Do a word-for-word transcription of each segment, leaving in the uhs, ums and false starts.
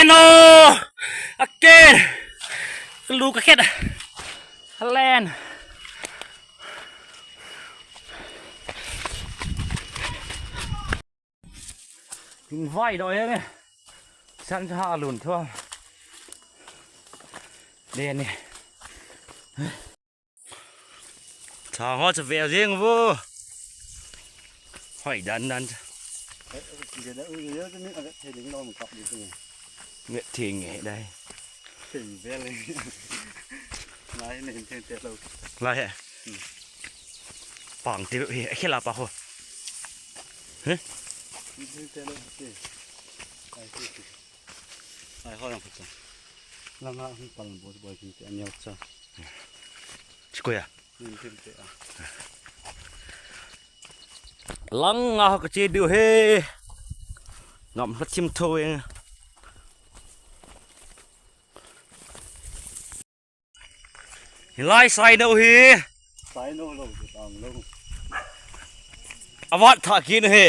No! Aken! Lu ka khet. Halen. Hing vai doi ne. San ha lun thua. Le ne. Thang ho cha ve jeng vo. Hoi dan dan. Nge thing nge dai. Thing ve le. Lai ne thing te lo. Lai he. Pang te he, khela pa ho. He? Thing te lo te. Ai te. Ai ho yang pha cha. Langa hung pal bo bo thing te aneo cha. Chikoya. Langa ho ka che diu he. Ngam hla chim tho e. Hilai sai no hi. Sai no lo, tang lo. Avat tha kin he.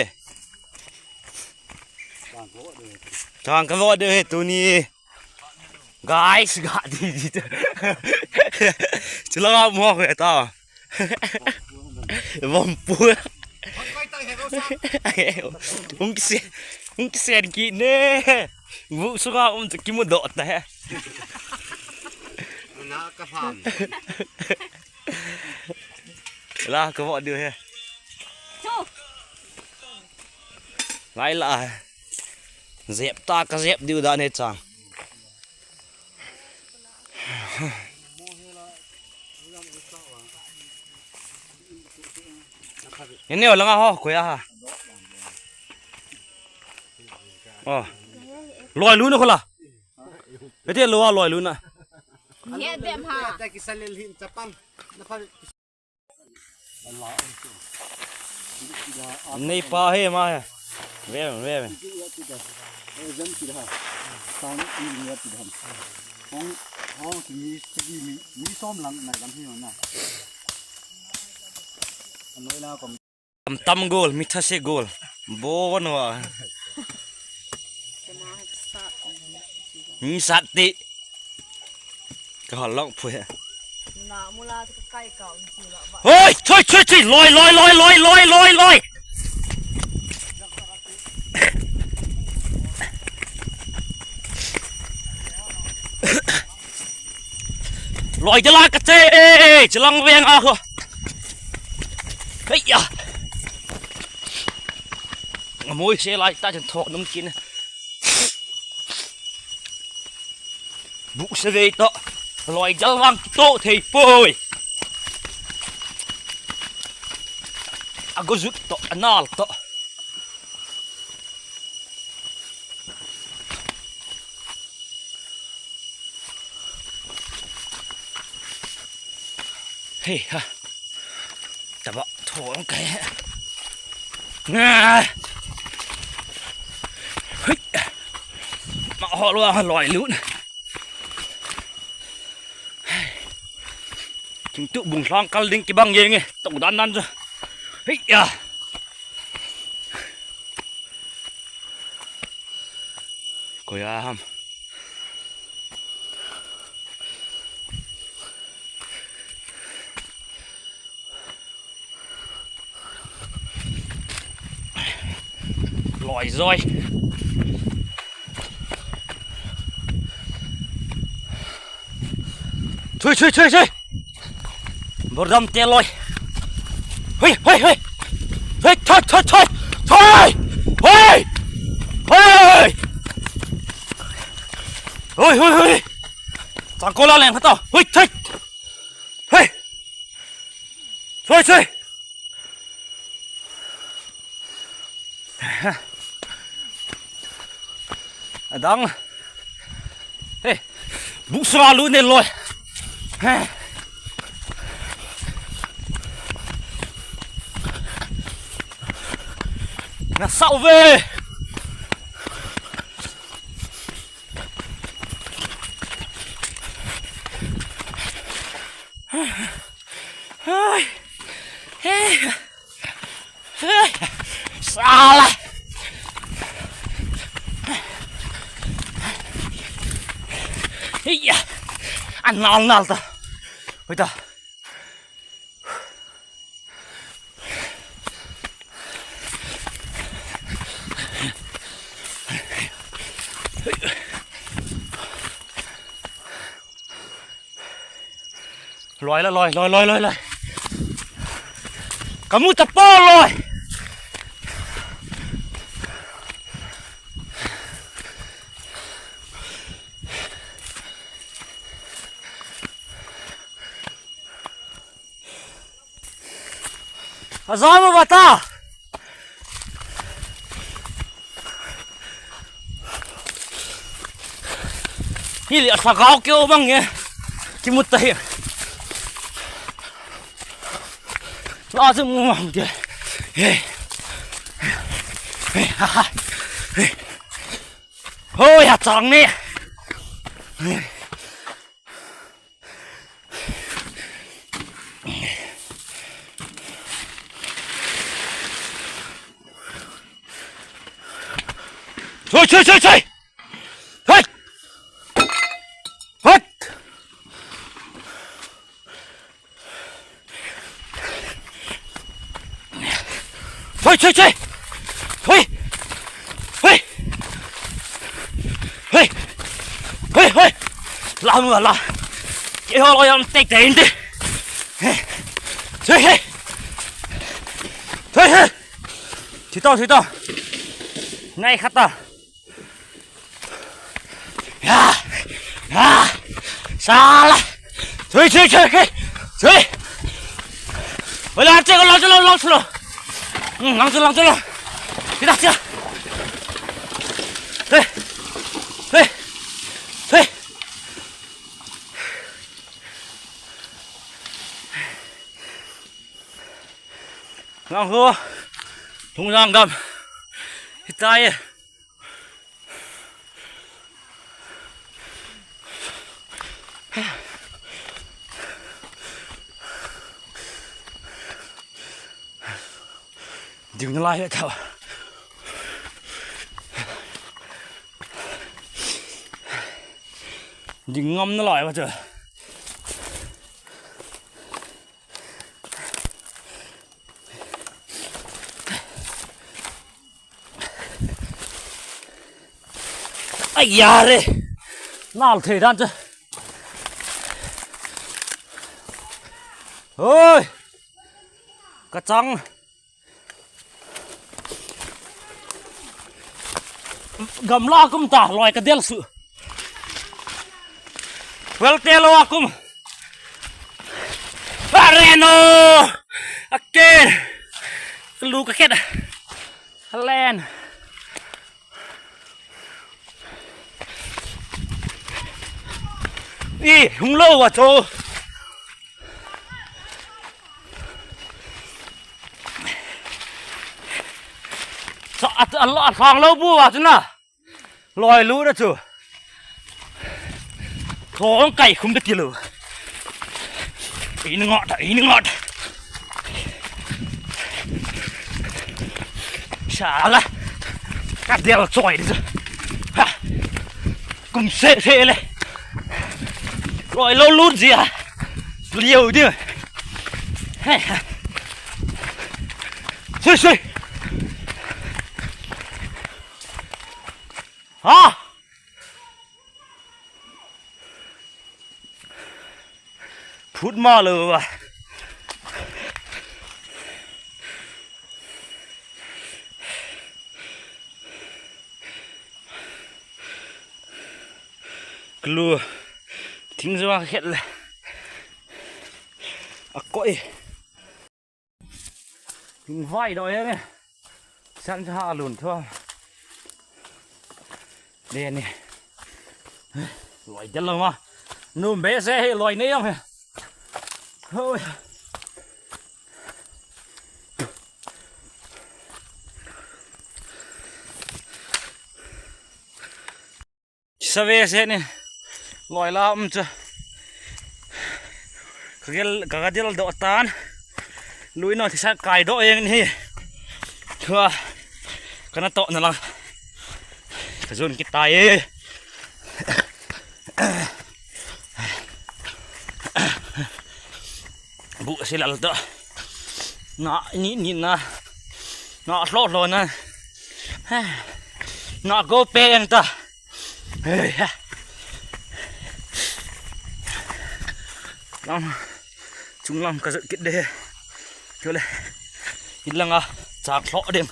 Tang ko de. Tang ko de he tuni. Guys, ga di di. Chulanga mo ko ta. Vom pu. Ung kise, ung kise ki ne. Bu suka um ki mu do ta he. Na ka pham. La ka vo diu he. Lai la. Zep ta ka zep diu da ne chang. Ini orang ho, kuya ha. Oh. Loi lu na kola. Ete lo loi lu na. Ye dem ha. Nei pa he ma he. Ve ve ve. Tam tam gol, mitha se gol. Bo wan wa. Mi sat ti. Ka hal lok phu he. Na mula tu kai ka un si la ba. Hoi, choi choi choi, loi loi loi loi loi loi loi. Loi jala ka che, eh, eh, chilang veng a ho. Hei ya. Moi se lai ta chen thok nung kin. Bu se ve to. Loi jal vang to thei poi. A go zut to, a nal to. Hei ha. Taba thong kai. Nga. Hui. Ma ho lo ha loi lut. King tu bung hlang kal ding kibang ye nge. Tong dan dan ja. Hei ya. Koya ham. Loi zoi. Chui, chui, chui, chui. Bordam te loi. Hoi, hoi, hoi. Hoi, thoi, thoi, thoi. Thoi. Hoi. Hoi. Hoi, hoi, hoi. Chang ko la leng kha to. Hoi, thoi. Hoi. Thoi, thoi. Adang. Hey, bu sra lu ne loi. Hey. Na sau ve. Hey. Hey. Sala. Hiya. An nal nal ta. Hoi ta. Loi la, loi, loi, loi, loi, loi. Kamu ta po loi. Azama bata. Hili asagau keu bang e. Kimut ta hi. La chu mu mang ke. He. He, ha, ha. He. Hoi, ha chang ni. He. Choi, choi, choi, choi! Hoi! Hoi! Hoi, choi, choi! Hoi! Hoi! Hoi! Hoi, hoi! La, la, la! Keiho loi jong tek tek inte! Hei! Hei! Hei! Hei! Thitau, thitau! Ngai khata! Ya! Ya! Sala! Chui, chui, chui, chui! Chui! Oi, lang, lang, lang, lang, lang, lang! Hmm, lang, lang, lang, lang! Thita, thita! Hei! Hei! Hei! Ngang ho, Thungjang gam. Hitai e. Ding nalai le tau. Ding ngam nalai va chu. Ai ya re. Nal thei dan chu. Oi. Ka chang. Gamla kum ta, loi ka del su. Wel te lo akum. Areno. Aken. Lu ka khet. Alen. I, hung lo wa cho. Sa at Allah sang lo bu wa chu na. Loi lu na chu. Thong kai khum ka ti lo. Ini ngot, ini ngot. Sala. Ka del choi di chu. Ha. Kum se se le. Loi lo lu zia. Liu di. Hey. Sui sui. Ha. Phut ma lo va. Klu. Thing jo va khet le. A koi. Hing vai doi ne. San cha ha lun thua. De ne. Loi del lo ma. Num be se he loi ne yam he. Hoi. Save se ni. Loi la um chu. Ka gel, ka, ka del do tan. Lui no thisa kai do eng ni. Thua. Kana to na lang. Ka jun kita e. Bu si lal to. Na ni ni na. Na hlo hlo na. Na go pe yang ta. Hey, ha. Lam. Chunglam ka zat kit de. Chule. Ilanga chak hlo dem.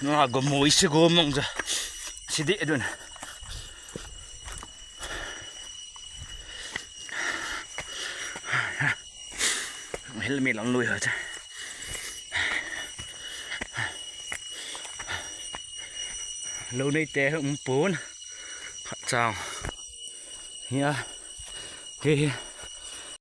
Na go mo isi go mong ja. Sidi dun. Hel mi lang lui ha cha. Lo nei te um pun. Khat chang. Hia. Ke.